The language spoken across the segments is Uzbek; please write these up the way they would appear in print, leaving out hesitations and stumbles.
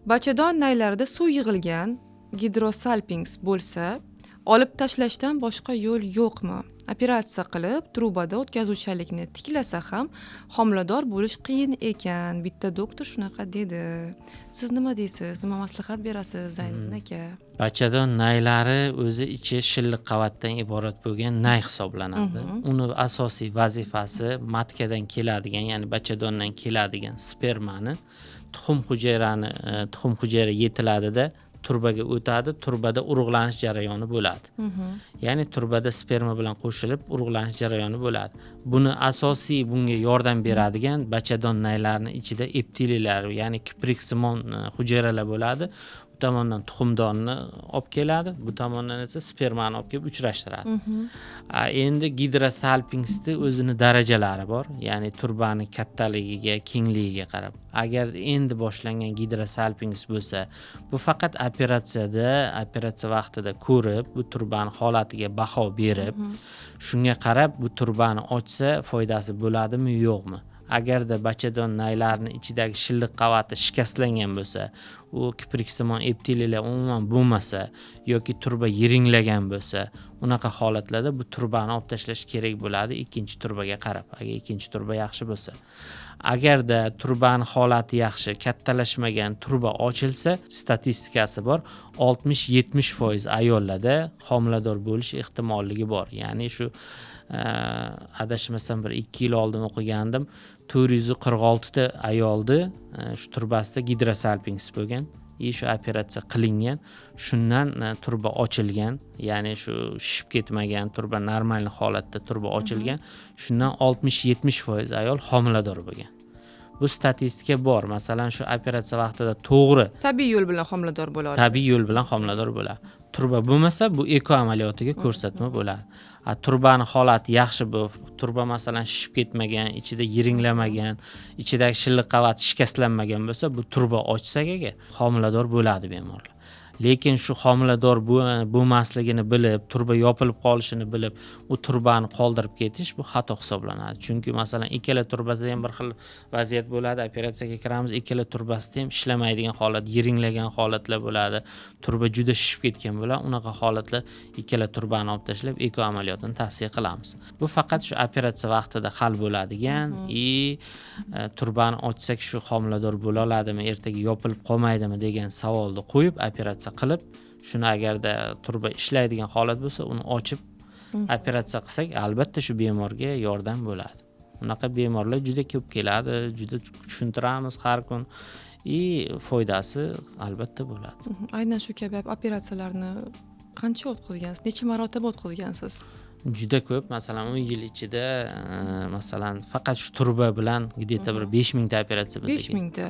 Bachadon naylarida suv yig'ilgan gidrosalpinks bo'lsa, olib tashlashdan boshqa yo'l yo'qmi? Operatsiya qilib, trubada o'tkazuvchanlikni tiklasa ham homilador bo'lish qiyin ekan. Bitta doktor shunaqa dedi. Siz nima deysiz? Nima maslahat berasiz, Zayniddin aka? Bachadon naylari o'zi ichi shilliq qavatdan iborat bo'lgan nay hisoblanadi. Uni asosiy vazifasi матка dan keladigan, ya'ni bachadondan keladigan spermani tuxum hujayrani tuxum hujayra yetiladida, turbaga o'tadi, turbada urug'lanish jarayoni bo'ladi. Ya'ni turbada sperma bilan qo'shilib urug'lanish jarayoni bo'ladi. Buni asosiy, bunga yordam beradigan bachadon naylarini ichida epiteliylar, ya'ni kipriksimon hujayralar bo'ladi. Bu tomondan tuxumdonni olib keladi, bu tomondan esa spermani olib kelib uchrashtiradi. Endi gidrosalpinksni o'zini darajalari bor, ya'ni turbani kattaligiga, kengligiga qarab. Agar endi boshlangan gidrosalpinks bo'lsa, bu faqat operatsiyada, operatsiya vaqtida ko'rib, bu turbani holatiga baho berib, shunga qarab bu turbani ochsa foydasi bo'ladimi, yo'qmi. Agarda bachadon naylarini ichidagi shilliq qavati shikastlangan bo'lsa, u kipriksimon epiteliylar umuman bo'lmasa yoki turba yiringlagan bo'lsa, unaqa holatlarda bu turbani olib tashlash kerak bo'ladi ikkinchi turbaga qarab, agar ikkinchi turba yaxshi bo'lsa. Agarda turbani holati yaxshi, kattalashmagan turba ochilsa, statistikasi bor, 60-70% ayollarda homilador bo'lish ehtimolligi bor. Ya'ni shu adashmasam, bir 2 yil oldin o'qigandim, 446 ta ayolni shu turbasida gidrosalpinks bo'lgan и shu operatsiya qilingan, shundan turba ochilgan, ya'ni shu shishib ketmagan turba, нормальный holatda turba ochilgan, shundan 60-70% ayol homilador bo'lgan. Bu statistika bor. Masalan, shu operatsiya vaqtida to'g'ri Tabiiy yo'l bilan homilador bo'la oladi. Tabiiy yo'l bilan homilador bo'ladi. Turba bo'lmasa, bu ЭКО amaliyotiga ko'rsatma bo'ladi. A turbani holati yaxshi, bu turba, masalan, shishib ketmagan, ichida yiringlamagan, ichidagi shilliq qavati shikastlanmagan bo'lsa, bu turba ochsak agar, homilador bo'ladi bemorlar. Lekin shu homilador bo'lmasligini bilib, turba yopilib qolishini bilib, u turbani qoldirib ketish, bu xato hisoblanadi. Chunki, masalan, ikkala turbasida ham bir xil vaziyat bo'ladi. Operatsiyaga kiramiz, ikkala turbasida ham ishlamaydigan holat, yiringlagan holatlar bo'ladi, turba juda shishib ketgan bo'ladi. Unaqa holatlar ikkala turbani olib tashlab, ЭКО amaliyotini tavsiya qilamiz. Bu faqat shu operatsiya vaqtida hal bo'ladigan и turbani ochsak, shu homilador bo'la oladimi, ertaga yopilib qolmaydimi degan savolni qo'yib, operatsiya qilib, shuni agarda turba ishlaydigan holat bo'lsa, uni ochib operatsiya qilsak, albatta shu bemorga yordam bo'ladi. Unaqa bemorlar juda ko'p keladi, juda tushuntiramiz har kun и foydasi albatta bo'ladi. Aynan shu kabi operatsiyalarni qancha o'tkazgansiz, necha marotaba o'tkazgansiz? Juda ko'p. Masalan, 10 yil ichida masalan, faqat shu turba bilan где то bir 5000 ta operatsiya bo'lsa Besh kerak. mingta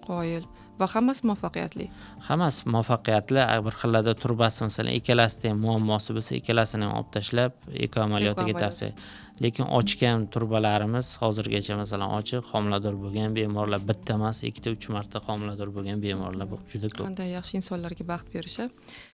Qoyil! Va hammasi muvaffaqiyatli? Hammasi muvaffaqiyatli. Bir xillarda turbasi, masalan, ikkalasida ham muammosi bo'lsa, ikkalasini ham olib tashlab, ЭКО amaliyotiga amaliyot. tavsiya. Lekin ochgan turbalarimiz hozirgacha, masalan, ochiq, homilador bo'lgan bemorlar bitta emas, ikkita, uch marta homilador bo'lgan bemorlar juda ko'p. Qanday yaxshi insonlarga baxt berishi.